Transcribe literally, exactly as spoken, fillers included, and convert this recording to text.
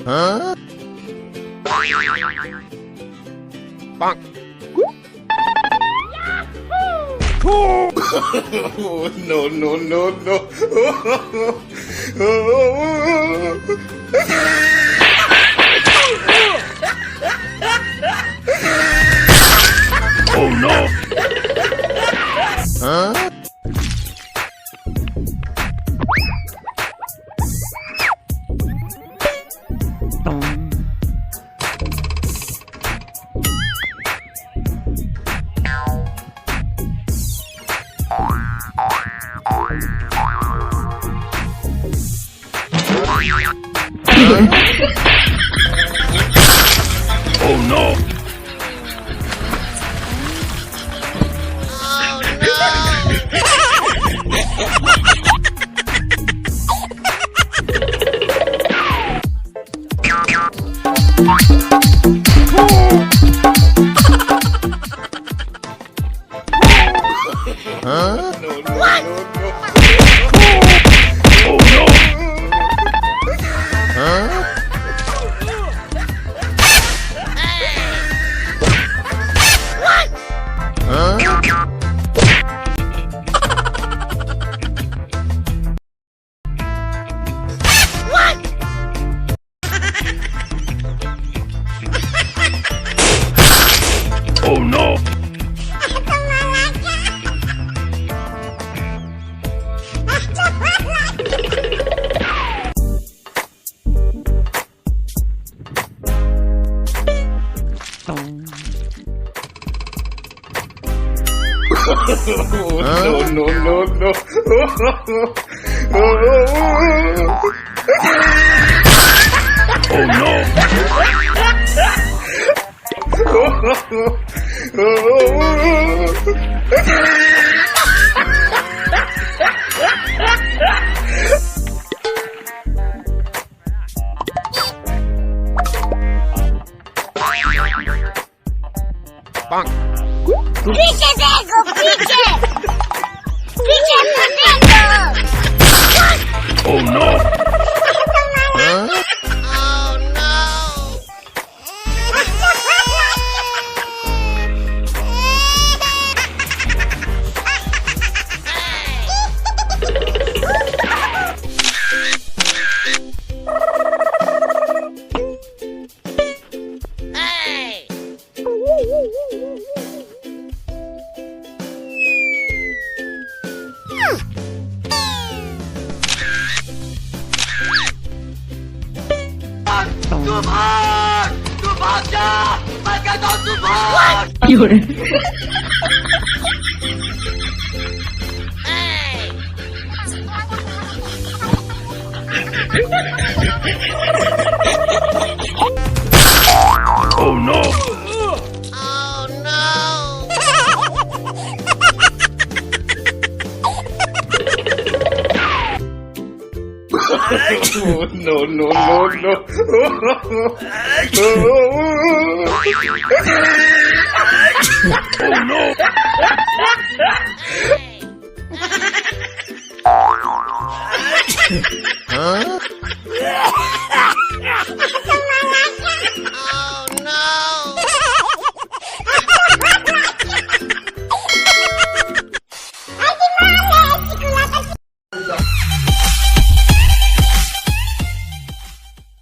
Huh? No, no, no, no. Oh no! Huh? Oh no! Huh? No, no, no, no. Oh, no. Huh? Huh? Oh no! No, no, no, no. Oh no. पीछे देखो, पीछे। पीछे तो देखो। Oh no! Huh? तू भाग! तू भाग जा! मैं कहता हूँ तू भाग! Oh no! Oh no! No, no, no, no. Oh no! Huh?